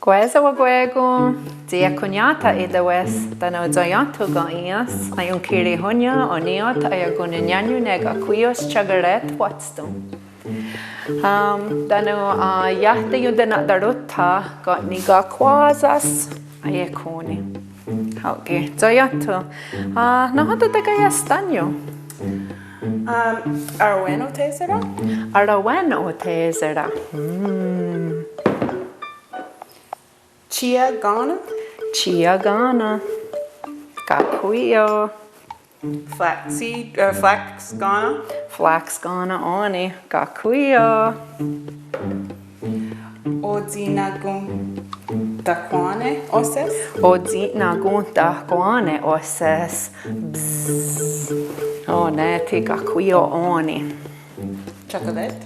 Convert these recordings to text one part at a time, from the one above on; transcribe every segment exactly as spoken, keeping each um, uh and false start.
Kwah sewakwé:kon, tsi iah konniá:ta's í:tewe's, tánon' tsá:ien'tónhkon í:ien's, aionkhirihónnien' ó:ni' iah taiakonnenién:nion' ne kakhwí:ios chocolate wátsten. Um, tánon', ah, iah teiontena'taró:ten' ken' nikakhwá:sas aiekhón:ni'. Okay, tsá:ien'tón'. Ah, nahò:ten' tekaiestánion? Um, arawén:no teé:sera? Arawén:no teé:sera. Mm. Chia gá:nen? Chia gá:nen. Kakhwí:io. Flaxseed, uh, flax gá:nen? Flax gá:nen ó:ni'. Kakhwí:io. Otsi'nahkontahkwà:ne óshes? Otsi'nahkontahkwà:ne óshes. Bzzz. Oh, ne thí kakhwí:io ó:ni'. Chocolate?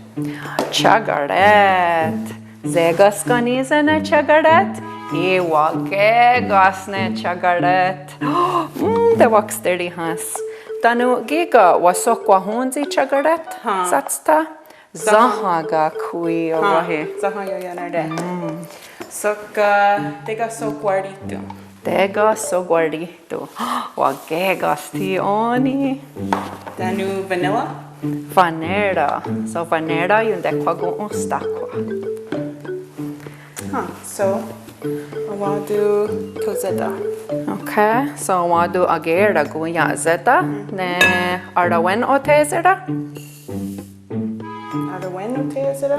Chocolate. Sé:ka's ken ní:se ne chocolate? Í:, waké:ka's ne chocolate. Mm, tewakhsterí:has. Tánon' kí:ken wahsohkwahón:tsi chocolate. Hen. Sátste. Sénha kakhwí:io wáhi. Sénha ioiánere'. Mm. Sok, ah, tekahsohkwarí:ton'. Tekahsohkwarí:ton'. Waké:ka's thí ó:ni'. Tánon' vanilla? Vanilla. So vanilla iontekhwakón:tahkwa. Hen, so, enwá:ton' to zeta. Okay, so enwá:ton' akèrakon iah zeta, ne arawén:no teé:sera? Arawén:no teé:sera?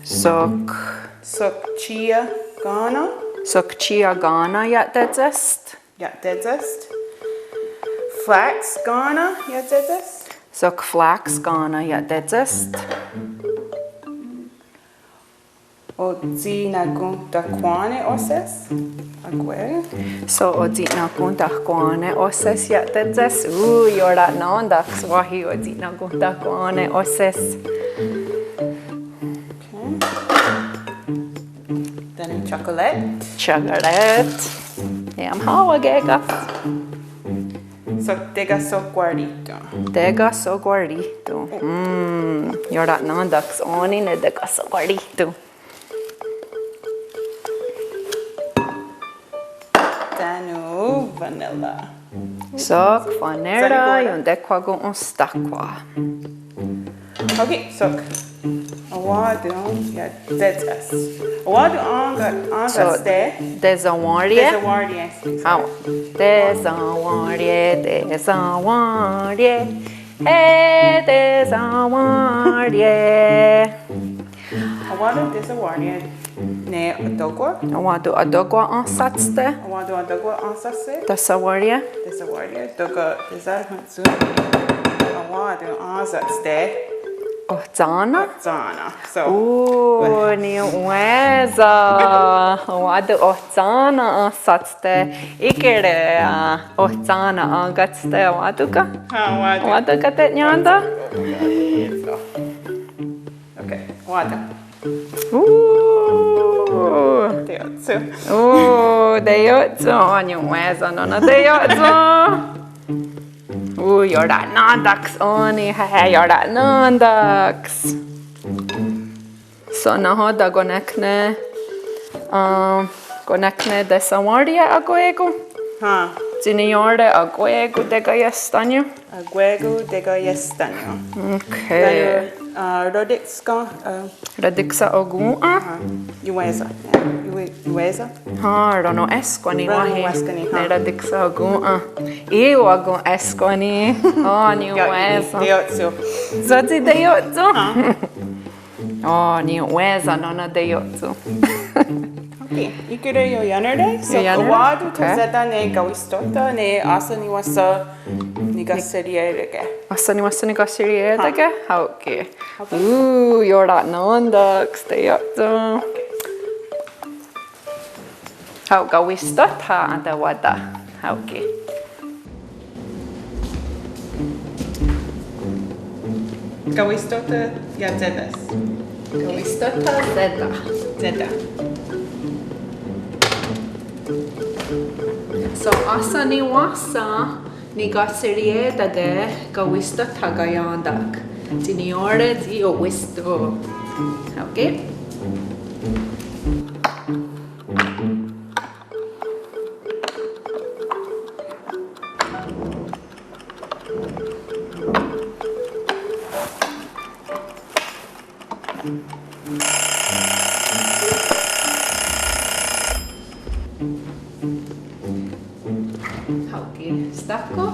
Sok. Sok chia gá:nen? Sok chia gá:nen iah tetsest. Iah tetsest. Flax gá:nen iah tetsest. Sok flax gá:nen iah tetsest. Otsi'nahkontahkwà:ne óshes. Akwé:kon. So otsi'nahkontahkwà:ne óshes iah tetsest. Ú, iora'nén:taks wáhi otsi'nahkontahkwà:ne óshes. Okay. Then chocolate. Chocolate. Iah waké:ka's. So, tekahsohkwarí:ton'. Tekahsohkwarí:ton'. Mm, iora'nén:taks ó:ni' ne tekahsohkwarí:ton'. Tánon' vanilla. Sok vanilla iontekhwakón:tahkwa. Okay, sok. Enwá:ton' iah tetsest. Enwá:ton' enka, so, enkaste. Tesawén:rie'. Tesawén:rie'. Hao. Tesawén:rie', tesawén:rie'. He, tesawén:rie'. Enwá:ton' tesawén:rie' ne atókwa. Enwá:ton' atókwa ensátste. Enwá:ton' atókwa ensátste. Tesawén:rie'. Tesawén:rie'. Tóka' tesawén:rie'. So, enwá:ton' ensátste. Ohtsà:na? Ohtsà:na. So. Ú, niwé:sen. Enwá:ton' ohtsà:na ensátste. Í:kehre', ah, ohtsà:na enkátste. Enwá:ton' ken? Hen, enwá:ton'. Enwá:ton' ken te'nién:ten'? Okay, enwá:ton'. Ú. Teiótson. Ú, teiótson. Niwé:sen nó:nen teiótson. Ú, iora'nén:taks ó:ni', hehe, iora'nén:taks. So, nahò:ten' konnékne, ah, konnékne tesawén:rie' akwé:kon? Hen. Tsi niió:re' akwé:kon tekaiestánion? Akwé:kon tekaiestánion. Okay. Tánon', ah, rotiksa, ah, rotiksa okòn:'a? Ah, niwé:sen. Niwé-, niwé:sen. Hen, ronno'éskwanis wáhi. Ronno'éskwanis, hen. Ne rotiksa okòn:'a. Í:wa kon'éskwanis. Oh, niwé:sen. Teiótson. Sótsi teiótson. Hen. Oh, niwé:sen nó:nen teiótson. Okay, í:kehre' ioiánere'. So, ioiánere'? Enwá:ton' to zeta ne kawistóhta ne áhsen niwáhsen nikahseriiè:take. Áhsen niwáhsen nikahseriiè:take? Hen. Okay. Okay. Ú, iora'nén:taks teiótson. Hao, kawistóhta entewáhta. Okay. Kawistóhtha iah tsé:tas. Kawistóhtha tsé:ta. Tsé:ta. So, áhsen niwáhsen nikahseriiè:take kawistóhtha kaién:tak. Tsi niió:re tsi iowísto. Okay. Hao' ki', sténko'?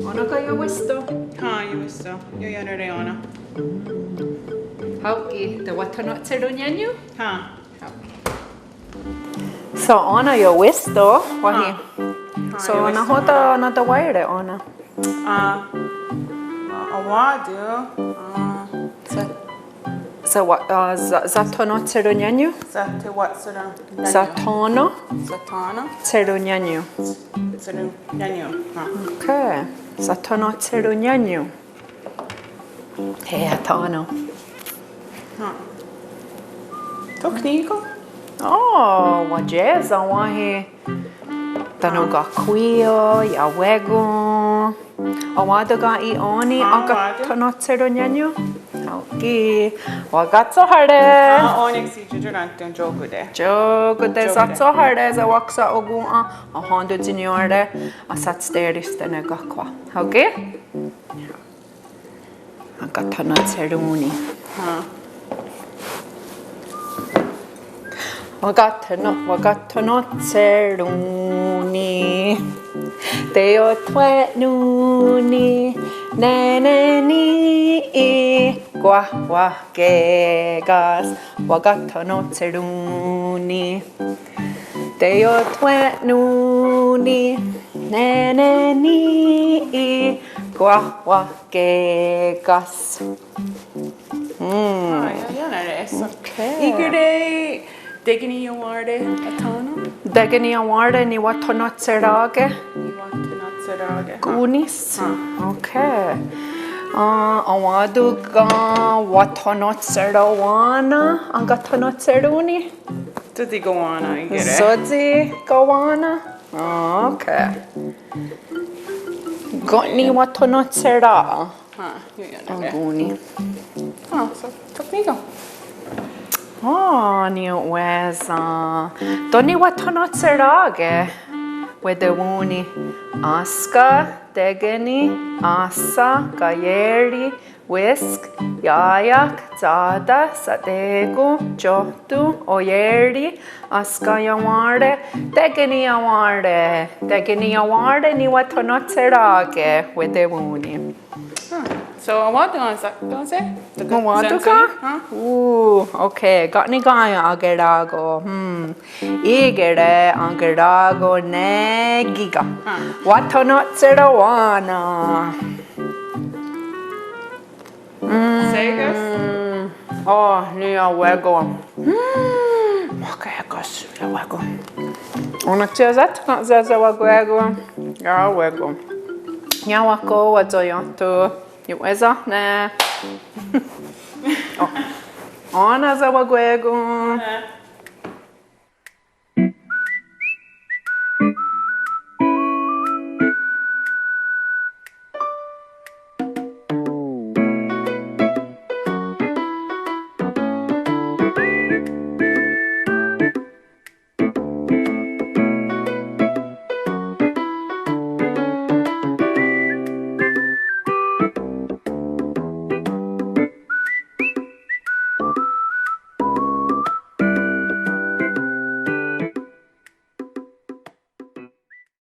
Ó:nen ken iowísto? Hen, iowísto. Ioiánere ó:nen. Hao' ki', tewatonnó'tsheronniénnion? Hen. So, ó:nen iowísto, wáhi. Hen. So, nahò:ten na'tewá:iere' ó:nen? Ah, ah, awá:ton, ah, sa- Sa- wa- ah, sa- satonnó'tsheronniénnion? Satewatshero- Satonno- Satonno- tsheronniénnion. Tsheronniénnion. Hen. Okay. Satonnó'tsheronniénnion. He, atá:no'. Hen. Tok ní:kon? Oh, wa'yé:sen wáhi. Tánon' kakhwí:io, iawé:kon. Awá:ton ken í:'i ó:ni, awá:ton. Akatonnó'tsheronniénnion. Hao' ki'. Wakatsóhare. Ah, ó:nenk tsi tioratón:ton ió:kwete. Ió:kwete, satsóhare, sewaksa'okòn:'a. Ahén:ton tsi niió:re, ahsatsterísta' ne kákhwa. Hao' ki'. Akatonnó'tsherón:ni. Hen. Wakatonnó- wakatonnó'tsherón:ni. Teiothwe'nón:ni. Nè:ne ní:'i. Kwah wah ké:ka's. Wakatonnó'tsherón:ni. Teiothwe'nón:ni. Nè:ne ní:'i. Kwah wah ké:ka's. Mm. Ah, ioiánere' eso. Okay. Í:kehre tékeni iawén:re' atá:no'? Tékeni iawén:re' niwatonnó'tsherake. Niwatonnó'tsherake. Kón:nis. Ah. Okay. Ah, awá:ton ken watonnó'tsherowá:nen, akatonnó'tsherón:ni? Sótsi kowá:nen í:kehre. Sótsi kowá:nen? Ah, okay. Ken niwatonnó'tsherá:'a? Hen, ioiánere'. Kón:ni. Hen, so, tok ní:kon. Oh, niio'wé:sen. Tó: niwatonnó'tsherake wetewón:ni. Énska, tékeni, áhsen, kaié:ri, wísk, ià:ia'k, tsá:ta, sha'té:kon, tióhton, oié:ri, énska iawén:re', tékeni iawén:re', tékeni iawén:re' niwatonnó'tsherake wetewón:ni. Ah, so, awá:ton entonces? Awá:ton ken? Huh, okay, ken' nikaién:ten akerá:ko'? Hmm. Í:kehre' akerá:ko' ne kí:ken. Ah. Watonnó'tsherowá:nen. Mm. Sé:ka's? Oh, niiawé:kon. Mm, waké:ka's iawé:kon. Ó:nen tsi ahsatká:se' sewakwé:kon. Iawé:kon. Iawé:kon, wa'tsoién:ton. Iowé:sen ne. Oh. Ó:nen sewakwé:kon.